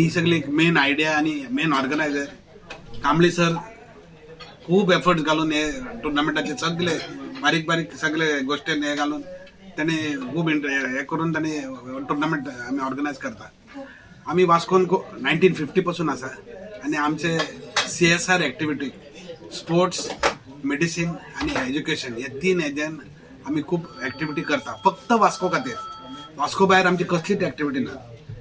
ही सगळी एक main idea आनी मेन ऑर्गनायझर कांबळी सर खूब एफर्ट्स घालून हे टुर्नामेंटाचे सगळे बारीक बारीक सगळे गोश्टीन हे घालून त्याने खूब हे करून त्याने टुर्नामेंट आमी ऑर्गनायज करता. आमी वास्कोन 1950 पासून आसा आनी आमचे CSR activity, sports, medicine आनी एज्युकेशन हे तीन हेज्यान आमी खूब एक्टिविटी करता. फक्त वास्को खातीर, वास्को भायर आमची कसलीच एक्टिविटी ना,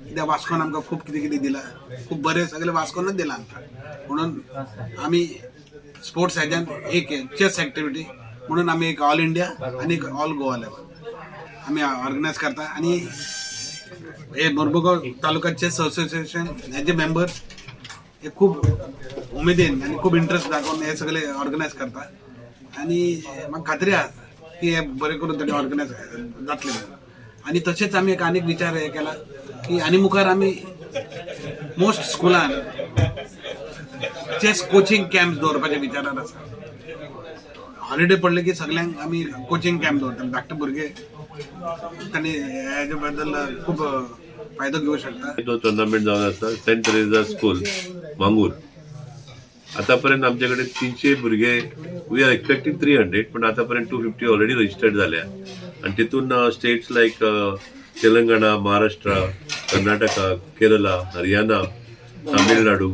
कित्याक वास्कोन आमकां खूब कितें कितें दिलां, खूब बरें सगळें वास्कोनूच दिलां आमकां. म्हणून आमी स्पोर्ट्स हेज्यान एक चेस एक्टिविटी म्हणून आमी एक ऑल इंडिया आनी एक ऑल गोवा लेवल आमी ऑर्गनायज करता. आनी हे मुरमुगांव तालुका चेस असोसिएशन हेजे मेंबर्स हे खूब उमेदीन आनी खूब इंट्रस्ट दाखोवन हे सगळे ऑर्गनायज करता आनी म्हाका खात्री आसा की हे बरें करून ताणें ऑर्गनायज जातले म्हणून. आनी तशेंच आमी एक आनीक विचार हे केला की आनी मुखार आमी मोस्ट स्कुलान चेस कोचिंग कॅम्प दवरपाच्या विचारार आसा. हॉलिडे पडले की सगळ्यांक आमी कोचिंग कॅम्प दवरतले. धाकटे भुरगे तांणी हेजे बद्दल खूब फायदो घेवं शकता. तो टुर्नामेंट जावन आसा सेंट तेरेजा स्कूल, मांगूर. आतापर्यंत आमच्याकडे 300 भुरगे. We are expecting 300, पण आतापर्यंत 250 ऑलरेडी रजिस्टर्ड झाल्या आणि तितून स्टेट्स लायक तेलंगणा, महाराष्ट्र, कर्नाटका, केरला, हरियाणा, तामिळनाडू,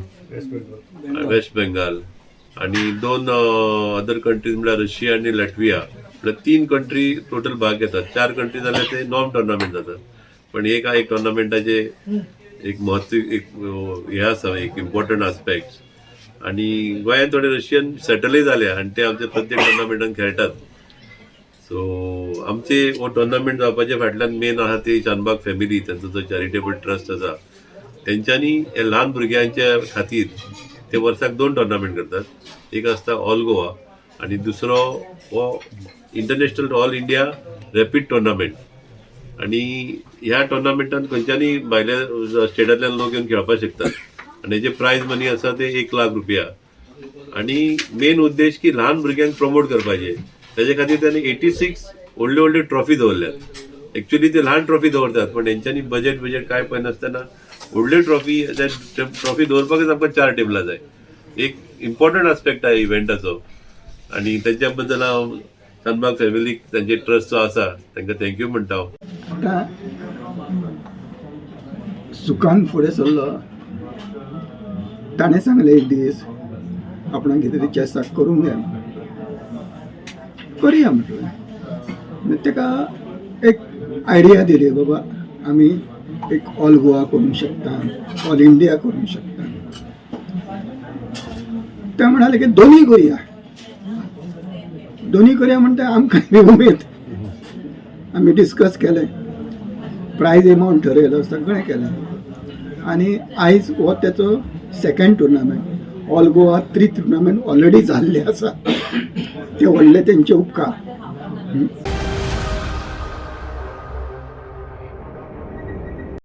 वेस्ट बेंगाल आणि दोन अदर कंट्रीज म्हळ्यार रशिया आणि लॅटविया, म्हळ्यार तीन कंट्री टोटल भाग घेतात. चार कंट्री जाल्यार ते नॉर्म टुर्नामेंट जातात, पण एक एक टुर्नामेंटाचे एक म्हत्व, एक हे आसा, एक इम्पॉर्टंट आस्पेक्ट. आणि गोंयांत थोडे रशियन सेटलय जाले आणि ते आमचे प्रत्येक टुर्नामेंटान खेळटात. सो आमचे हो टुर्नामेंट जावपाचे फाटल्यान मेन आहा ती शानबाग फॅमिली. तांचो जो चॅरिटेबल ट्रस्ट आसा, तेंच्यांनी हे ल्हान भुरग्यांच्या खातीर ते वर्साक दोन टुर्नामेंट करतात. एक आसता ऑल गोवा आणि दुसरो हो international all India rapid tournament. आणि ह्या टुर्नामेंटान खंयच्यानी भायल्या स्टेटांतल्यान लोक येवन खेळपाक शकतात आणि हेजे प्रायज मनी आसा ते 1 लाख रुपया. आणि मेन उद्देश की ल्हान भुरग्यांक प्रमोट करपाचे. तेजे खातीर तांणी 86 व्हडल्यो व्हडल्यो ट्रॉफी दवरल्यात. एक्चुअली ते ल्हान ट्रॉफी दवरतात, पण हेंच्यांनी बजेट बजेट काय पळयनासतना व्हडल्यो ट्रॉफी, ट्रॉफी दवरपाकच आमकां चार टेबलां जाय. एक इम्पॉर्टंट आस्पेक्ट आहे इव्हेंटाचो आणि तेच्या बद्दल हांव शानबाग फॅमिलीक, तांचे ट्रस्ट जो आसा तांकां thank you म्हणटा हांव. आतां सुखान फुडें सरलो. ताणें सांगलें, एक दीस आपणाक कितें तरी चॅसाक करूंक जाय, करुया म्हटलें. मागीर ताका एक आयडिया दिली, बाबा आमी एक ऑल गोवा करूंक शकता, ऑल इंडिया करूंक शकता. ते म्हणाले की दोनूय करुया, दोनूय करुया म्हणटा. आमकां बी उमेद. आमी डिस्कस केलें, प्रायज एमावंट ठरयलो, सगळें केलें आनी आयज हो तेचो second tournament. All Goa three tournament already जाल्ले आसा. ते व्हडले तेंचे उपकार.